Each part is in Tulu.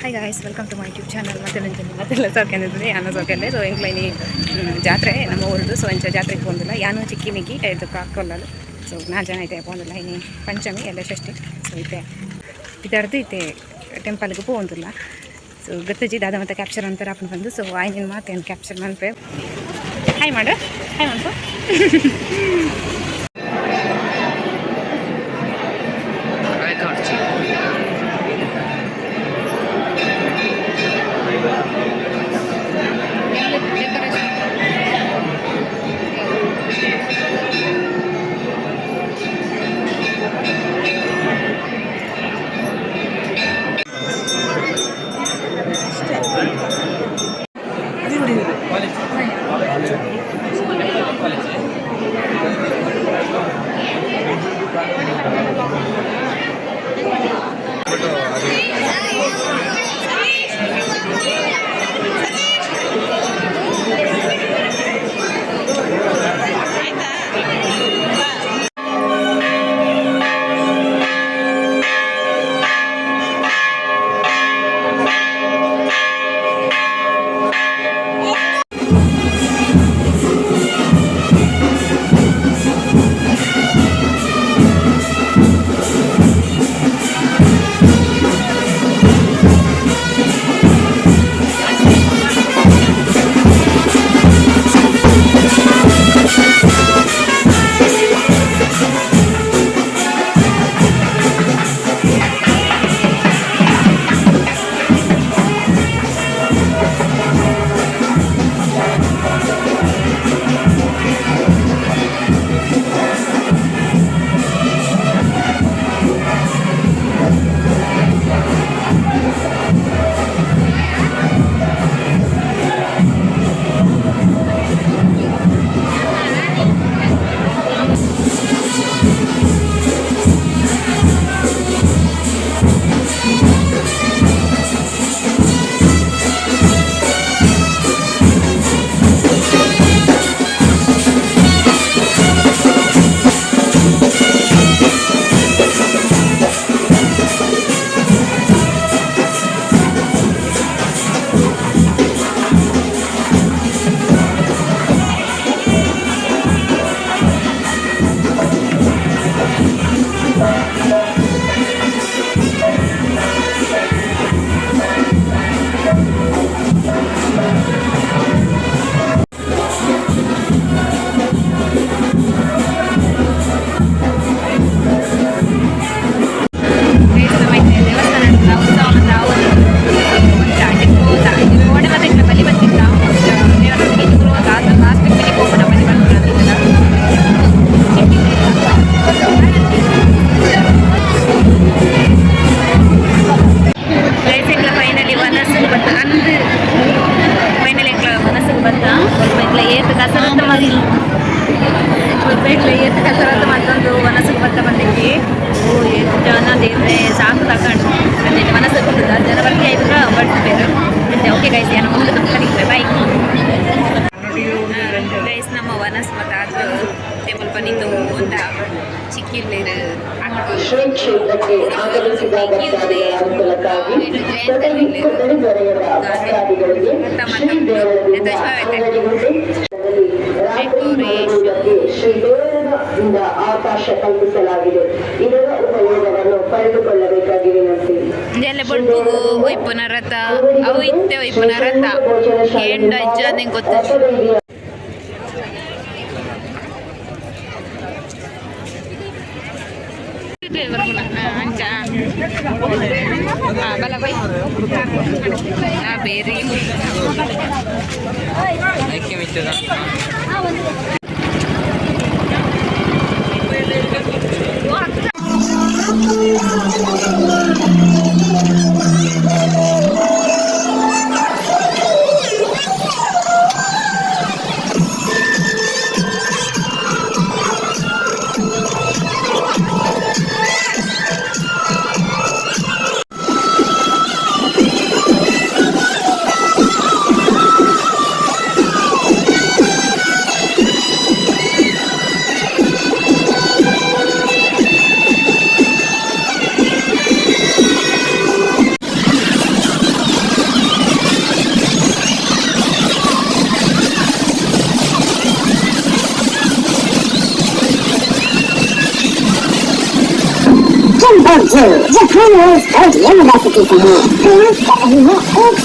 Hi guys, welcome to my YouTube channel. ಮತ್ತೆ ಮತ್ತೆಲ್ಲ ಸೌಖ್ಯ, ಯಾನ ಸೌಖ್ಯ. ಸೊ ಎಂಕ್ಲೈನಿ ಜಾತ್ರೆ ನಮ್ಮ ಊರುಡು. ಸೊ ಅಂಚ ಜಾತ್ರೆಗೆ ಪೋಂದಿಲ್ಲ ಯಾನು ಚಿಕ್ಕಿ ಮಿಕ್ಕಿ ಇದು ಕಾಕೊಲ್ಲಲು. ಸೊ ನಾಲ್ಕು ಜನ ಐತೆ ಪೋಂದಿಲ್ಲ. ಇನಿ ಪಂಚಮಿ ಎಲ್ಲ ಷಷ್ಠಿ. ಸೊ ಇತ್ತೆ ಇದರ್ದು ಇತ್ತೆ ಟೆಂಪಲ್ಗೆ ಪೋಂದಿಲ್ಲ. ಸೊ ಗೊತ್ತುಜಿ ದಾದ ಮತ್ತೆ ಕ್ಯಾಪ್ಚರ್ ಅಂತಾರೆ ಅಪ್ಪನ ಬಂದು. ಸೊ ಆಯ್ನಿನ ಮಾತೇನು ಕ್ಯಾಪ್ಚರ್ ಮನ್ಪೆ. ಹಾಯ್ ಮಾಡು, ಹಾಯ್ ಮನ್ಪು. ಓಕೆ ಗೈಸ್, ಏನು ಮುಂದೆ ಬೈ ಗೈಸ್. ನಮ್ಮ ವನಸ್ ಮತ್ತು ಟೇಬಲ್ ಪನಿತು ಅಂತ ಚಿಕ್ಕಿಲ್ಲೇರು. ಶ್ರೀ ಕ್ಷೇತ್ರಕ್ಕೆ ಆಗಮಿಸಿದ ಭಕ್ತಾದಿಗಳ ಅನುಕೂಲಕ್ಕಾಗಿ ಕೊಠಡಿ ಕೊಠಡಿ ದೊರೆಯದ ಭಕ್ತಾದಿಗಳಿಗೆ ಶ್ರೀ ದೇವರದಿಂದ ಅಂಗಡಿಗುಂಡೆ ರಾತ್ರಿ ಮಲಗುವುದಕ್ಕೆ ಶ್ರೀ ದೇವರದಿಂದ ಅವಕಾಶ ಕಲ್ಪಿಸಲಾಗಿದೆ. ಇದರ ಉಪಯೋಗವನ್ನು ಪಡೆದುಕೊಳ್ಳಬೇಕಾಗಿ ವಿನಂತಿ. ಇದೆಲ್ಲ ಬೊಲ್ಪುಗು ಒಯ್ಪುನ ರಥ. ಅವು ಇತ್ತೆ ಒಯ್ಪುನ ರಥ ಕೇಂಡ ಇಜ್ಜಾದ ಗೊತ್ತು. ಅಂಚ ಬಲ ಬೈ ಬೇರೆ. जो खानोज यूनिवर्सिटी से हैं, प्रयास कर रही है एक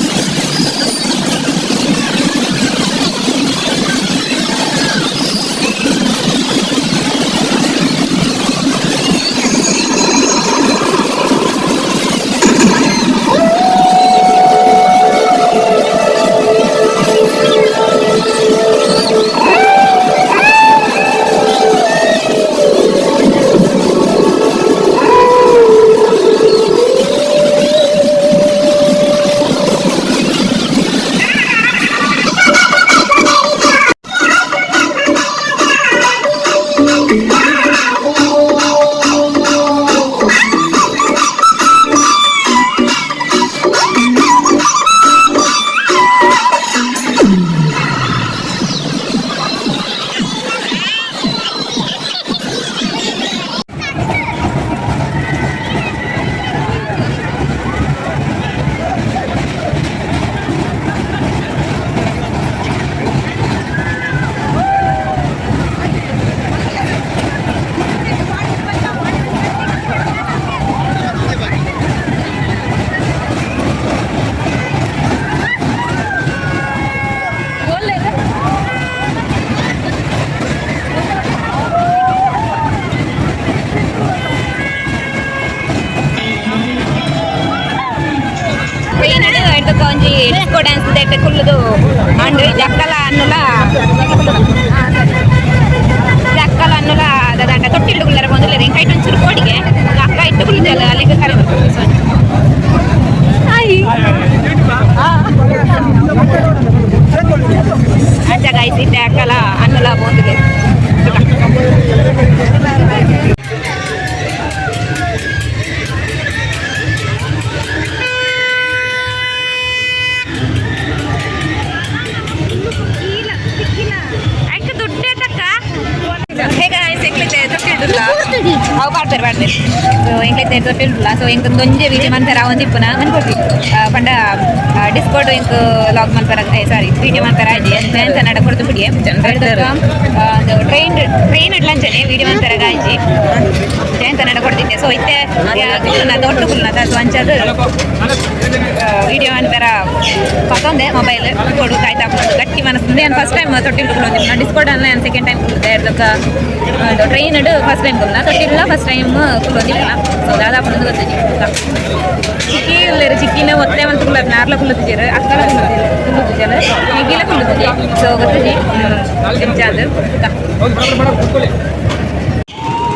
ಟ್ರೈನ್ ಎಡ್ದಕ್ಕ ಒಂಜಿ ಡಿಸ್ಕೋ ಡ್ಯಾನ್ಸ್ ದೆಟ್ಟ ಕುಲ್ಲುದು ಅಂಡ್ ಜಕ್ಕಲ ಅನ್ನುಲ ಜಕ್ಕಲ ಅನ್ನುಲ ದಾದಾಂಡ ತೊಟ್ಟಿಲ್ಡು ಕುಲ್ಲರ ಬಂದುಲ್ಲೆರ್ ಎಂಕ್ ಐಟ್ ಒಂಚೂರು ಪೋಡಿಗೆ ಅಕ್ಕ ಇಟ್ಟು ಕುಲ್ಲುಜಲ್ ಅಲೆಗ್ ಕರೆ ಹಾಯ್ ಅಂಚ ಗಾಯ್ಸ್ ಇತ್ತೆ ಅಕ್ಕಲ ಅನ್ನುಲ ಪೋಂದುಲ್ಲೆರ್. ಐಕ್ ದುಡ್ಡೇ ತಕ್ಕ ಹೇಗ ಎಂಕ್ಲೈತೆ ತೊಟ್ಟಿಲ್ಡುಲ್ಲ ಅವು ಪಾಡ್ತಾರೆ ಪಾಡ್ತಾರೆ. ಸೊ ಎಂಕ್ಲೈತೆ ತೊಟ್ಟಿಲ್ಡುಲ್ಲ. ಸೊ ಎಂಕ್ ಒಂಜೆ ವೀಡಿಯೋ ಮನ್ಪೆರ ಆವೊಂದಿಪ್ಪುನ ಮನ್ಪೊಡ್ಲಿ ಪಂಡ ಡಿಸ್ಕೋಡ್ ಎಂಕ್ ಲಾಗ್ ಮನ್ಪೆರ, ಸಾರಿ, ವೀಡಿಯೋ ಮನ್ಪೆರ ಆಯ್ಜಿ ಎಂತ ಎಂತ ನಡ ಕೊಡ್ತು ಬಿಡಿ. ಟ್ರೈನ್ ಟ್ರೈನ್ ಇಡ್ಲಂಚನೆ ವೀಡಿಯೋ ಮನ್ಪೆರ ಆಯ್ಜಿ ಜಯಂತ ನಡ ಕೊಡ್ತಿದ್ದೆ. ಸೊ ಇತ್ತೆ ಕುಲ್ಲುನ ದೊಡ್ಡ ಕುಲ್ಲುನ. ಸೊ ಅಂಚಾದ ವಿಡಿಯೋ ಅನ್ಪೆರ ಪತ್ತೊಂದೆ ಮೊಬೈಲ್ ಕೊಡು ಕಾಯ್ತಾ ಗಟ್ಟಿ ಮನಸ್ಸು. ನಾನು ಫಸ್ಟ್ ಟೈಮ್ ತೊಟ್ಟಿಲ್ ಕುಲ್ಲೊಂದಿಲ್ಲ. ನಾನು ಡಿಸ್ಕೋಡ್ ಅನ್ನ ನಾನು ಸೆಕೆಂಡ್ ಟೈಮ್ ಕುಲ್ಲುದೆ. ಅದಕ್ಕೆ ಟ್ರೈನ್ ಫಸ್ಟ್ ಟೈಮ್ ಕುಲ್ಲ, ತೊಟ್ಟಿಲ್ಲ ಫಸ್ಟ್ ಟೈಮ್ ಕುಲ್ಲೊಂದಿಲ್ಲ. ಸೊ ದಾದಾಪುನದು ಗೊತ್ತಿಜಿ. ಚಿಕ್ಕಿ ಉಲ್ಲೇರು ಚಿಕ್ಕಿನ ಒತ್ತೆ ಮಂತ್ ಕುಲ್ಲರ್ ನಾರ್ಲ ಕುಲ್ಲುತ್ತಿಜೆರ್ ಅಕ್ಕಲ ಕುಲ್ಲುತ್ತಿಜೆರ್ ನಿಗಿಲ ಕುಲ್ಲುತ್ತಿಜಿ. ಸೊ ಗೊತ್ತಿಜಿ ಎಂಚಾದ್.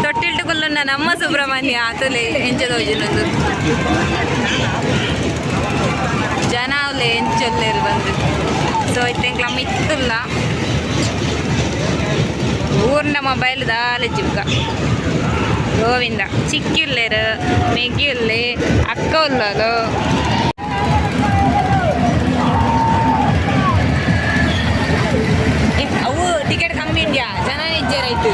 ತೊಟ್ಟಿಲ್ಟು ಕುಲ್ಲುನ್ನ ನಮ್ಮ ಸುಬ್ರಹ್ಮಣ್ಯ ಆತಲೆ ಎಂಚ ತೋಜುನದು ಜನ ಅವ್ಲೆ ಎಂಚೊಲ್ಲೇರು ಬಂದು. ಸೊ ಇತ್ತೆ ಮಿತ್ತುಲ್ಲ ಊರ್ನ ಮೊಬೈಲ್ ದಾಲ ಜಿಬ್ಗ ಗೋವಿಂದ ಚಿಕ್ಕಿಲ್ಲೇರು ಮೆಗ್ಗಿಲ್ಲೆ ಅಕ್ಕ ಉಲ್ಲಲು. ಅವು ಟಿಕೆಟ್ ಕಮ್ಮಿ ಇಂಡಿಯಾ ಜನ ಇಜ್ಜಾರಾಯ್ತು.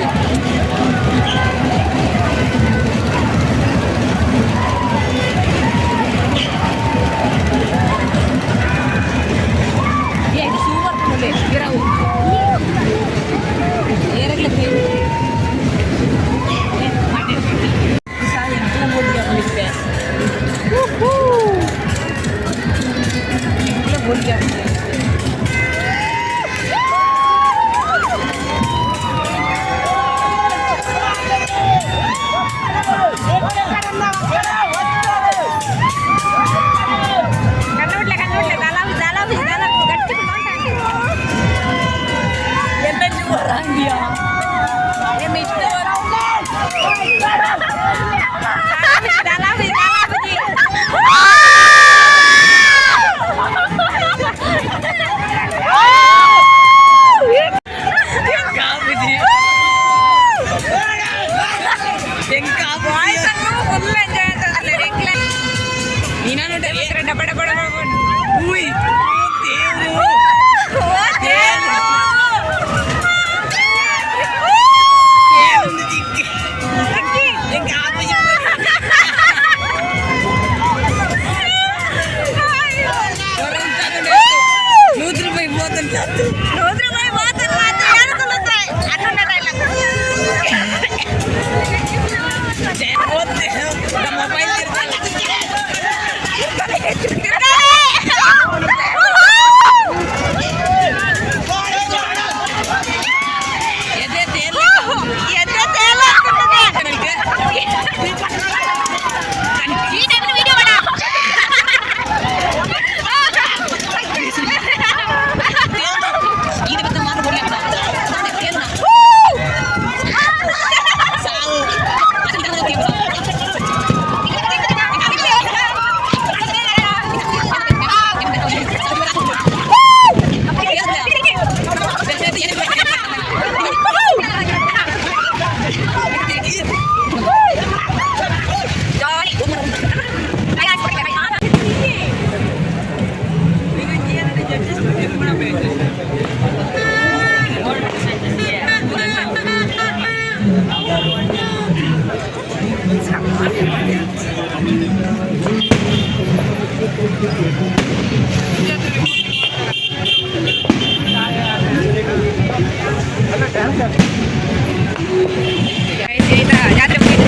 ಜಾತ್ರೆ ಮುಗಿತು.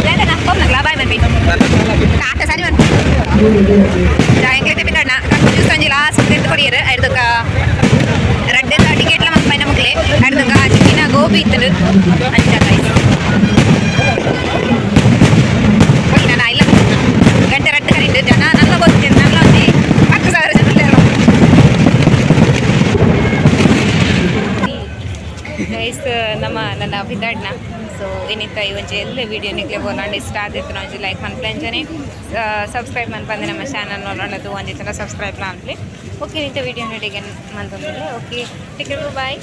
ಬಾಯ್ ಮನ್ಪಿ ಆಟ ಸರಿ ಮನ್ಪಿ. ಎಂಕ್ಲೆತೆ ಪಿತಣ್ಣ ಜ್ಯೂಸ್ ಒಂಜಿ ಲಾಸ್ಟ್ ತಿಂದು ಕೊರಿಯರ್. ಐರ್ದೊಕ ರಡ್ಡೆದ ಟಿಕೆಟ್ಲ ಮಲ್ಪೈನ ಮುಕ್ಲೆ. ಐರ್ದೊಕ ಚಿಕ್ಕಿನ ಗೋಬಿ ಇತ್ತುಂಡು. ಅಂಚ ಗೈಸ್, ನಾನು ಇಲ್ಲ ಗಂಟೆ ರಡ್ಡು ಕರೀಟು ಜನ ನನ್ನ ಗೊತ್ತಿಲ್ಲ. ನನ್ನ ಒಂಜಿ 10,000 ಜನ ಉಲ್ಲೆರ್. ಗೈಸ್, ನಮ್ಮ ನನ್ನ ಪಿದಾಡ್ನ. ಸೊ ಏನಿತ್ತ, ಈ ಒಂಜಿ ಎಲ್ಲ ವಿಡಿಯೋ ನಿಕ್ಲೆ ಬೋಲಾಂಡ ಇಷ್ಟ ಆದಿತ್ತು ಒಂಜಿ ಲೈಕ್ ಮನ್ಪಲೆ, ಅಂಚನೆ ಸಬ್ಸ್ಕ್ರೈಬ್ ಮನ್ಪಂದೆ ನಮ್ಮ ಚಾನಲ್ ನೋಡೋದು ಒಂಜಿ ಸಲ ಸಬ್ಸ್ಕ್ರೈಬ್ ಮನ್ಪಲೆ. ಓಕೆ, ನಿಂತ ವಿಡಿಯೋ ನಡಿಗೆ ಮಂತೊಂದಿಲ್ಲ. Okay, take care, boy.